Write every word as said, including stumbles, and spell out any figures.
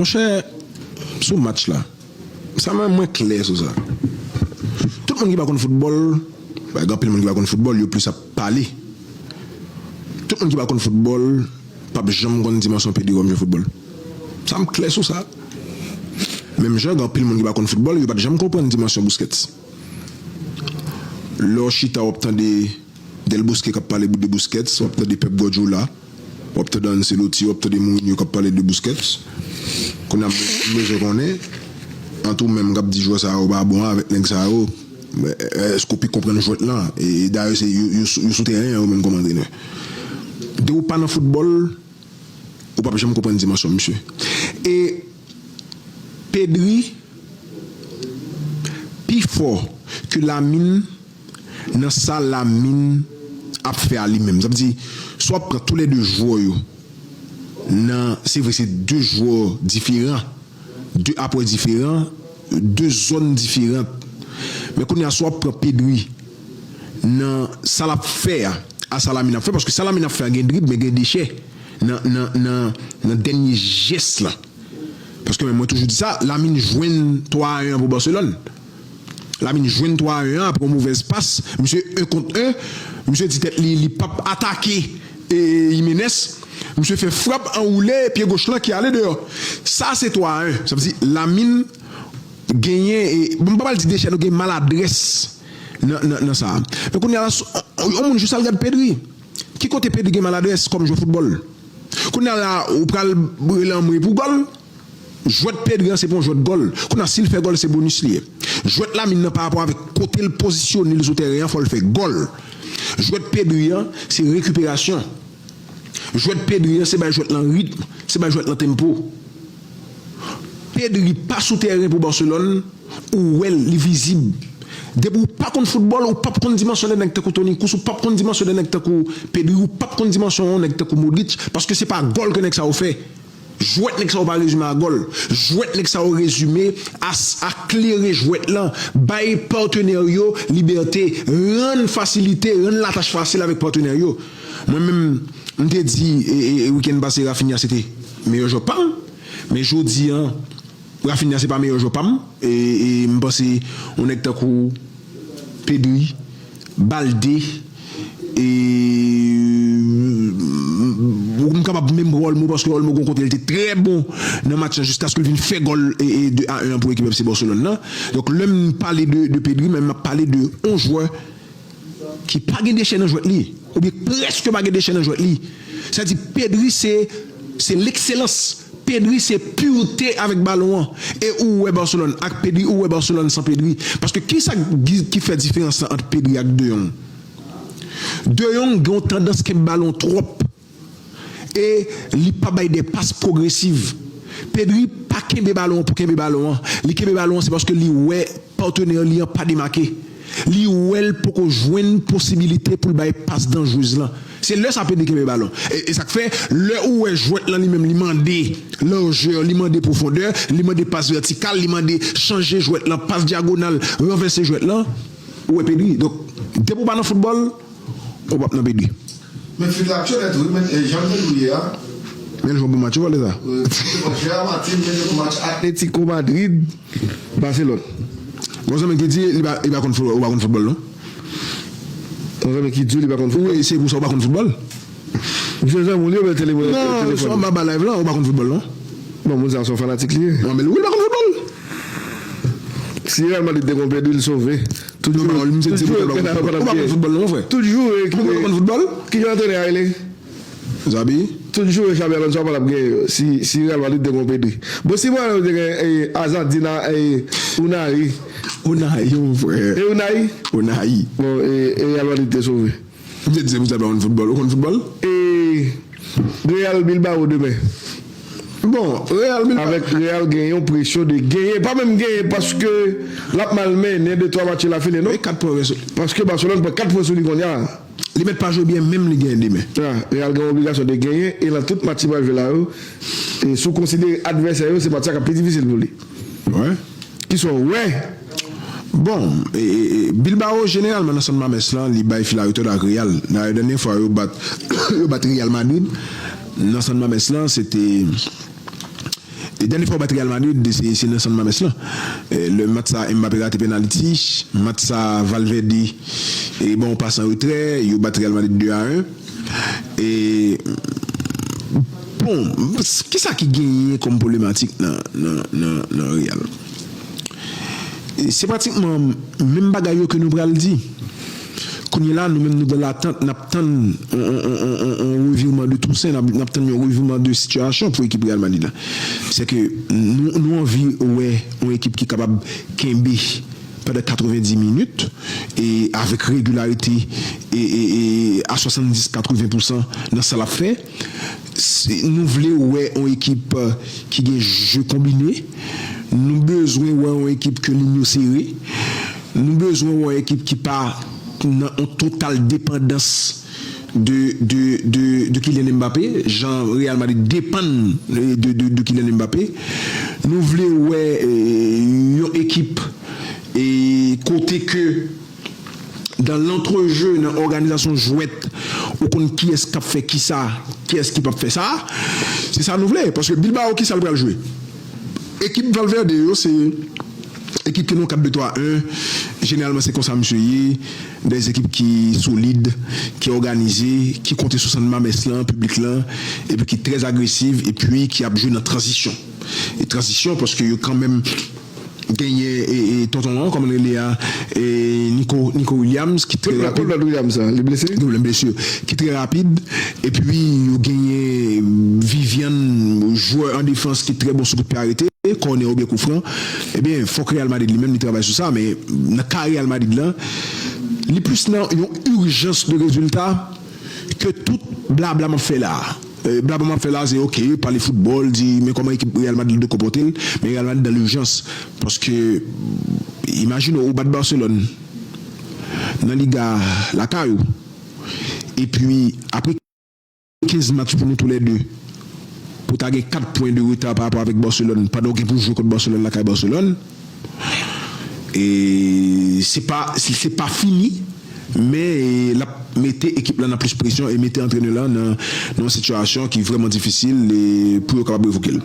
Monchè, sou match la, sa menm mwen klè sou sa. Tout moun ki pa konn foutbòl, bay, gen anpil moun ki pa konn foutbòl, yo plis ap pale. Tout moun ki pa konn foutbòl p ap janm konn dimansyon Pedri kòm jwè foutbòl. Sa m klè sou sa. Menm jan gen anpil moun ki pa konn foutbòl, yo pa t janm konprann dimansyon Busquets. Lè w chita, w ap tande Del Bosque k ap pale de Busquets, w ap tande Pep Guardiola, w ap tande Ancelotti, w ap tande Mourinho k ap pale de Busquets. Kounye a, m bezwen konnen, ant ou menm k ap di jwè sa yo pa bon avèk nèg sa yo, èske w pi konprann jwèt lan? E dayè, se yo, yo, sou- yo sou teren an, yo menm kòm antrenè. Depi w pa nan foutbòl, ou p ap janm konprann dimansyon misye. E Pedri pi fò ke Lamine nan sa Lamine ap fè a li menm. Sa vle di, si w ap pran toulède jwè yo, nan, se vre, se de jwè diferan, de apwè diferan, de zòn diferan. Men kounye a, si w ap pran Pedri nan sa l ap fè a, a sa Lamine ap fè, paske sa Lamine ap fè a gen drib, men gen dechè nan, nan, nan, nan dènye jès la. Paske mwen toujou di sa, Lamine jwenn twa a en an pou Barcelone. Lamine jwenn twa a en an apre yon movèz pas. Misye en kont en. Misye di tèt li, li p ap atake, e, Jimenez. Misye fè frap anwoule pye goch lan ki ale deyò. Sa se twa a en. Sa vle di Lamine genyen, e, bon, m pa pral di dechè, nou gen maladrès nan, nan, nan sa. Men kounye a la, s- yon moun jis al gad Pedri. Ki kote Pedri gen maladrès kòm jwè foutbòl? Kounye a la, ou pral rele anmwe pou gòl. Jwèt Pedri an se pa yon jwèt gòl. Kounye a, si l fè gòl, se bonis li ye. Jwèt Lamine nan pa rapò avèk kote l pozisyone l sou teren an, fò l fè gòl. Jwèt Pedri an, se rekiperasyon. Jwèt Pedri an, se bay jwèt lan ritm, se bay jwèt lan tempo. Pedri pa sou teren pou Barcelone, ou wè l, li vizib. Depi w pa konn foutbòl, ou p ap konn dimansyon de nèg tankou Toni Kroos, ou p ap konn dimansyon de nèg tankou Pedri, ou p ap konn dimansyon yon nèg tankou Modric, paske se pa gòl ke nèg sa yo fè. Jwèt nèg sa yo pa rezime a gòl. Jwèt nèg sa yo rezime a, a klere jwèt lan, bay patenè yo libète, rann fasilite, rann latach fasil avèk patenè yo. Mwen menm, m te di, e, e, e, wikenn pase, Raphinha se te meyè jwè pa m. Men jodi a, Raphinha se pa meyè jwè pa m. E, e m panse yon nèg tankou Pedri, Balde, e, m kapab menm pran Olmo, paske Olmo gon kote l te trè bon nan match lan jiskaske l vin fè gòl, e, e de a en an pou ekip F C Barcelone nan. Donk lè m pale de, de Pedri, men m ap pale de yon jwè ki pa gen dechè nan jwèt li, oubyen prèske pa gen dechè nan jwèt li. Sa di Pedri se, se lekselans. Pedri se pirte avèk balon an. E ou wè Barcelone ak Pedri, ou wè Barcelone san Pedri. Paske kisa ki, ki fè diferans lan ant Pedri ak De Jong? De Jong gen yon tandans kenbe balon twòp. E li pa bay de pas pwogresiv. Pedri pa kenbe balon an pou kenbe balon an. Li kenbe balon an se paske li wè patenè li an pa demake. Li wè l poko jwenn posibilite pou l bay pas danjrez lan. Se lè sa Pedri kenbe balon. E, e sa k fè, lè ou wè jwèt lan li menm, li mande lajè, li mande pwofondè, li mande pas vètikal, li mande chanje jwèt lan, pas dyagonal, ranvèse jwèt lan, ou wè Pedri. Donk, depi w pa nan foutbòl, ou p ap nan Pedri. Men fil la chonèt wi, men, e, jan Pedri ye a. Men l jwe yon bon match, ou pale sa? Wi, Real Madrid, men yon match Atletico Madrid, Barcelone. Gon zanmi ki di li pa, li pa konn foutbòl, ou pa konn foutbòl, non? Gon zanmi ki di w li pa konn foutbòl? Wi, se pou sa ou pa konn foutbòl. Misye zanmi w li oubyen l te li Non, telefòn? Sou anba ba live lan, ou pa konn foutbòl, non? Bon, moun sa se yon fanatik li ye. Non, men wi, li pa konn foutbòl. Si Real Madrid te gon Pedri, li sove. Tout Non, jou, non, misye tout di jou, pou ou pa konn foutbòl. Ou pa konn foutbòl, non, frè. Tout jou, e, Ou pa konn foutbòl? Ki jan antrenè a rele? Xabi? Tout jou, e, Xabi Alonso pa t ap genyen yo. Si, si Real Madrid te gon Pedri. Bon, si Real Madrid te gen, e, Hazard, Dina, e, Unai. Unai, yon frè. E Unai? Unai. Bon, e, e Real Madrid te sove. M te di se pou sa l pa konn foutbòl. Ou konn foutbòl? E Real Bilbao demen. Bon, Real Bilbao. Avèk Real gen yon presyon de genyen. Pa menm genyen paske l ap mal mennen de twa match l afile, non? E kat pwen rès. Paske Barcelone pran kat pwen sou li kounye a. Li mèt pa jwe byen, menm li genyen demen. Ah, Real gen obligasyon de genyen, e nan tout match li pral jwe la yo, e si w konsidere advèsè yo, se match sa k ap pi difisil pou li. Wi. Kisa w wè? Bon, e, e, e, Bilbao jeneralman nan San Mamés lan, li bay fil a retwòde ak Real. Dayè, dènye fwa yo bat, yo bat Real Madrid, nan San Mamés lan, se te, Dènye fwa yo bat Real Madrid, se, se nan San Mamés lan. E, lè match sa, Mbappé rate penaliti. Match sa, Valverde, e, bon, pase an retrè, yo bat Real Madrid de a en. E, bon, kisa ki genyen kòm pwoblematik nan, nan, nan, nan Real? E, se pratikman menm bagay yo ke nou pral di. Kounye la, nou menm nou dan latant, n ap tann yon, yon, yon, yon, yon revirman de Toussaint, n ap, n ap tann yon revirman de sitiyasyon pou ekip Real Madrid la. Se ke nou, nou anvi wè yon ekip ki kapab kenbe pandan katrevenndis minit e avèk regilarite e, e, e a swasanndis, katreven pousan nan sa l ap fè. Se, nou vle wè yon ekip, eh, ki gen je konbine. Nou bezwen wè yon ekip ke liy yo sere. Nou bezwen wè yon ekip ki pa nan yon total depandans de, de, de, de Kylian Mbappé, jan Real Madrid depann de, de, de Kylian Mbappé. Nou vle wè, eh, yon ekip, e kote ke dan lantrejeu, nan òganizasyon jwèt, ou konn kiyès k ap fè kisa, kiyès ki p ap fè sa. Se sa nou vle, paske Bilbao, kisa l pral jwe? Ekip Valverde yo, se ekip ki nan kat de twa en, jeneralman se konsa misye ye, de ekip ki solid, ki òganize, ki konte sou San Mamés lan, piblik lan, epi ki trè agresiv, epi ki ap jwe nan tranzisyon. E tranzisyon, paske yo kanmenm genyen, e, e, tonton an, kòman l rele a, e, Nico, Nico Williams, ki trè rapid. Williams, li blese? Li blese, ki trè rapid. Epi, yo genyen Vivian, jwè an defans ki trè bon sou kout pye arete, kònè oubyen koufran. Ebyen, fòk Real Madrid li menm li travay sou sa, men nan ka Real Madrid lan, li plis nan yon ijans de rezilta ke tout blabla m ap fè la a. Eh, blabla m ap fè la, se oke, pale foutbòl, di, men kòman ekip Real Madrid dwe konpòte l, men Real Madrid dan lijans. Paske, imajine w, ou bat Barcelone nan Liga lakay ou. Epi, apre kenz match pou nou toulède, pou ta gen kat pwen de reta pa rapò avèk Barcelone, pandan w gen pou jwe kont Barcelone lakay Barcelone. E se pa, se, se pa fini, men, e, l ap mete ekip la nan plis presyon e mete antrenè la nan, nan yon sitiyasyon ki vrèman difisil e pou yo kapab revoke l.